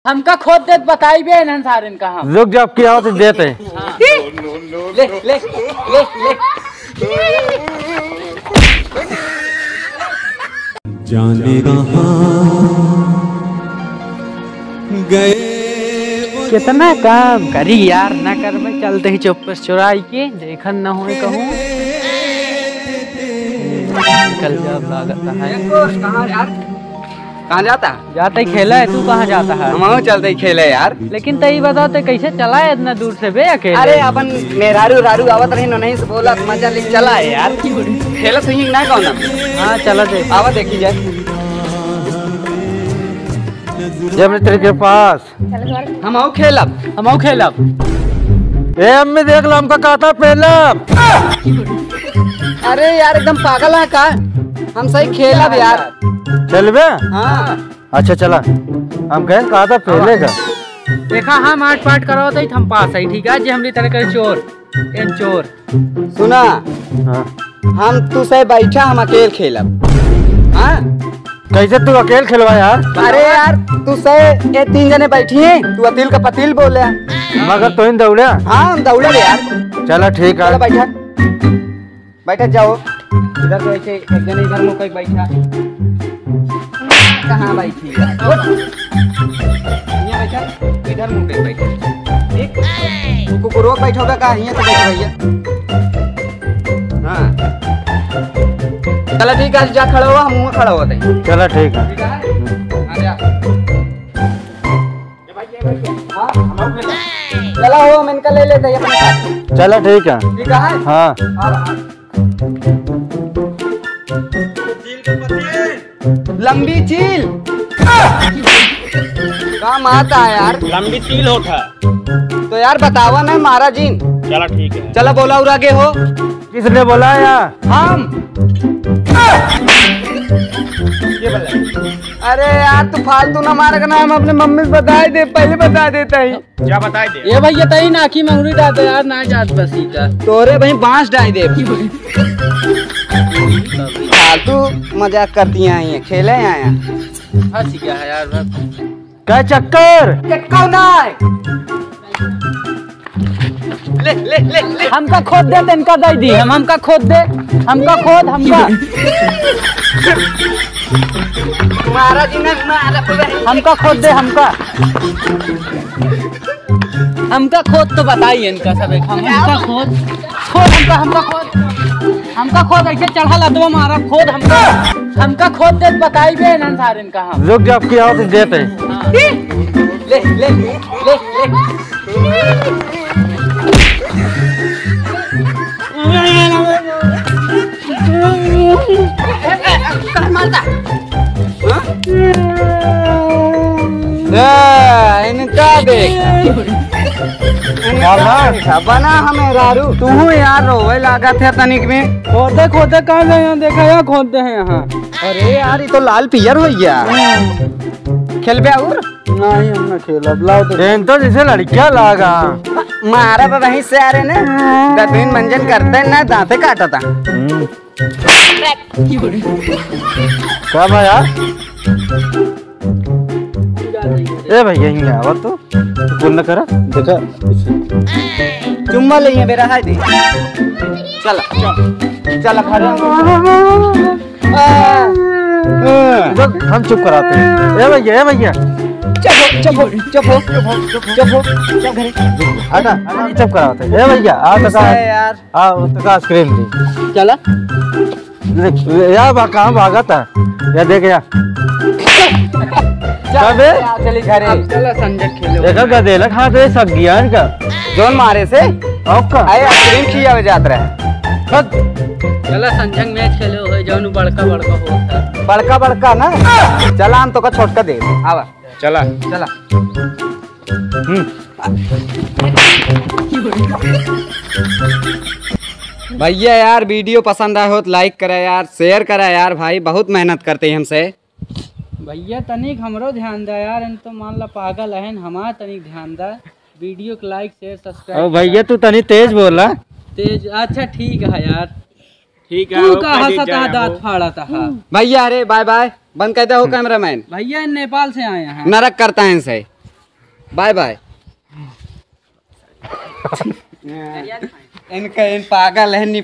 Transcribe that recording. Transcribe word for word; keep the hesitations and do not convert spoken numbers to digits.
हमका खोद देत बताइबे इन्हन सारन का हम। रुक जा, अब की आवत देत है। हाँ। ले, ले, ले, ले। जाने कहाँ गए वो कितना काम करी यार, ना कर में चलते ही चुप चुराई के, देखन न होए कहूँ। निकल जाब लागत है। कहाँ यार? कहाँ जाता है? जाते ही खेला है, तू कहाँ जाता है? हमहू चलते ही खेले यार। लेकिन तई बताओ, ते कैसे चला है इतना दूर से बे अकेले? अरे अपन मेहरारू रारू आवत रही, नहीं से बोला, मजा ले चला है यार। खेलत हुई ना कौन? हाँ, चला दे। आवा देखी जाए। जब तेरे के पास हम आऊ खेलब। हम आऊ खेलब। ए अम्मी, देख लो, हमका कहता पेलब। अरे यार, एकदम पागल है का? हम सही खेलब यार। खेलबे? हाँ। अच्छा चला, हम कहें कहता पेलेगा। देखा, हम आट पाट करावत है, हम पास है, ठीक है? जे हमरी तरह करे चोर, ए चोर। सुना, हाँ। हम तू से बैठा, हम अकेल खेलब। हाँ? कैसे तू अकेल खेलवा यार? अरे यार, तू से ये तीन जने बैठी हैं, तू अतिल का पतिल बोले। मगर तोहिन दौड़े? हाँ, हम दौड़े यार। चला ठीक है। चला बैठा, बैठा जाओ। इधर तो ऐसे एक जने इधर मुँह करके बैठा। कहाँ बैठी यार? यहाँ बैठा, इधर मुँह करके बैठा। ठीक? कुकुरो बैठोगा का? यहाँ तो बैठ भैया। हाँ। चला ठीक है, जा खड़ा हुआ, हम वहाँ खड़ा होते हैं। चला ठीक है। ठीक है? हाँ, जा। हाँ, हम लोग भी चला हो, हम इनका ले लेते हैं अपने साथ। चला ठीक है। ठीक है? हाँ। हाँ, हाँ। लंबी चील। का मारता है यार? लंबी चील होता। तो यार बतावा ना महाराजिन। चला ठीक है। चला बोला और आगे हो। किसने बोला या? हम। ये बोला। अरे यार तू फालतू ना मारे का ना, हम अपने मम्मी से बताए दे, पहले बता देता ही। क्या बताए दे? ये भैया तई ना की मंगरी डालते यार, ना जात बसी का। तोरे भाई बांस डाल दे। फालतू मजाक करती हैं, ये खेले आया। हंस गया है यार, बस। का चक्कर? चक्कर ना है। ले, ले, ले, ले। हमका खोद दे, तनका दे दी हम, हमका खोद दे, हमका खोद, हमका। महाराज जी ने मारा पूरा। हमका खोद दे, हमका। हमका खोद तो बताई इनका सब एक, हम, हमका खोद, खोद हमका, हमका खोद, हमका खोद, ऐसे चढ़ा लदवा मारा, खोद हमका, हमका खोद दे बताई बे इन्हन सारे। कहाँ? रुक जा, अब की आवत देत है। हाँ। ले, ले, ले, ले। कहाँ मारता? हाँ? ए, इनका देख। क्या बात? बना हमें रारू। तू यार रोवे लागत है तनिक में। खोदे, खोदे कहाँ गए हैं? देखा, यहाँ खोदते हैं यहाँ। अरे यार, ये तो लाल पियर हो गया। खेलबे और? नहीं, हम ना खेलब, लाओ तो। एन तो जैसे लड़कियां लागा। मारा बा वहीं से आ रहे ने। दतुइन मंजन करते ना, दांते काटता। हम्म। का बा यार? ए भैया, हिंगे आवा तो। बोल ना करा। देखा। चुम्मा ले, ये बेरा है दे। चल, चल। चल, खा ले। आ, आ। रुक, हम चुप कराते हैं। ए भैया, ए भैया। चुप हो, चुप हो, चुप हो, चुप हो, चुप हो, चुप घरे। हटा, हटा, चुप कराते हैं। ए भैया, आ तो गुस्सा का, है यार। आ तो का आइसक्रीम दी। चला। देख, या बा, कहाँ भागत है? या देख या। चल, कबे? चल, चली घरे। अब चला संजय खेलो। देखा गदेला कहाँ से सक गया इनका। जोन मारे से? और का? अरे आइसक्रीम खियावे जात रहे। हट। चला संजय मैच खेलो हो, जौन बड़का बड़का होता। बड़का बड़का ना? चला हम तो का छोटका दे। आवा। चला। चला। हम्म। भैया यार वीडियो पसंद आए हो तो लाइक करा यार, शेयर करा यार भाई, बहुत मेहनत करते हैं हमसे। भैया तनिक हमरो ध्यान दा यार, इन तो मान ला पागल है, हमार तनिक ध्यान दा। वीडियो को लाइक शेयर सब्सक्राइब ओ भैया करा। तू तनी तेज बोला। तेज, अच्छा ठीक है यार। ठीक है, तू ओके, का जी, हंसत जय हा हो। दांत फाड़त हा। भैया अरे बाय बाय, बंद कर दे हो कैमरामैन। भैया नेपाल से आए हैं। नरक करता है इनसे। Bye bye. इनका, इन पागल है, नहीं